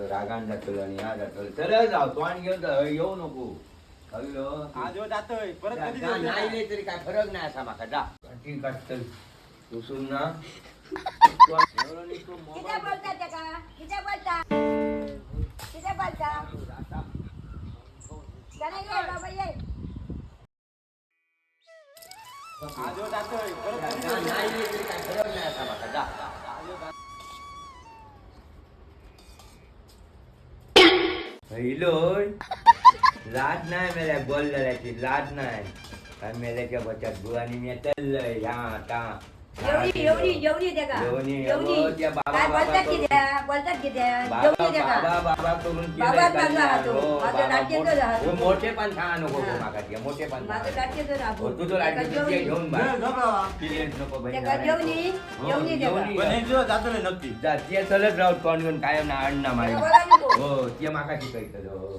रागान जातलो आनी ह्या जातलो. चल जाव, तोंड घेवन जा, हय येवं नको. कळ्ळो? आजो जातोय परत जा, कधी जा, नाही लय तरी काय फरक नाही असा म्हाका. जा, काठी काडटल पुसून ना. एवढो न्ही तूं किती मोबाईल बोलता त्याका? किती बोलता? किती बोलता? चला ये बाबा ये. आजो जातोय परत जा, कधी जा, नाही लय तरी काय फरक नाही असा म्हाका. जा. हयलोय लाज नाही मेल्या बोललेल्याची लाज नाही. काय मेल्याच्या बचात बुवानी मी चललंय ह्या ता. एवढी एवढी जेवणी त्याका. जेवणी, जेवणी. अगो, त्या बाबा काय बाबा बोलतात करून. किती बोलतात किती बाबा जेवणी त्याका. बाबा बाबा करून केलंय बाबा कल्याण. बाबा हातो. हो, माझं बाबा लाडके तर हातो. हो, मोठे पण सांगा नको हा. माका ते, मोठे पण माझं सांगा. लाडके तर हो, तुझं लाडके तुझे घेऊन बाय. पिलेच नको बहीण त्याका जेवणी हो, जेवणी त्याका. जेवणी. पण एक दिवस जातोय नक्की. जा, ते चलत राहत कोण घेऊन कायम ना अण्णा त्याका मारी. बोला नको. हो, ते माका शिकयतलो.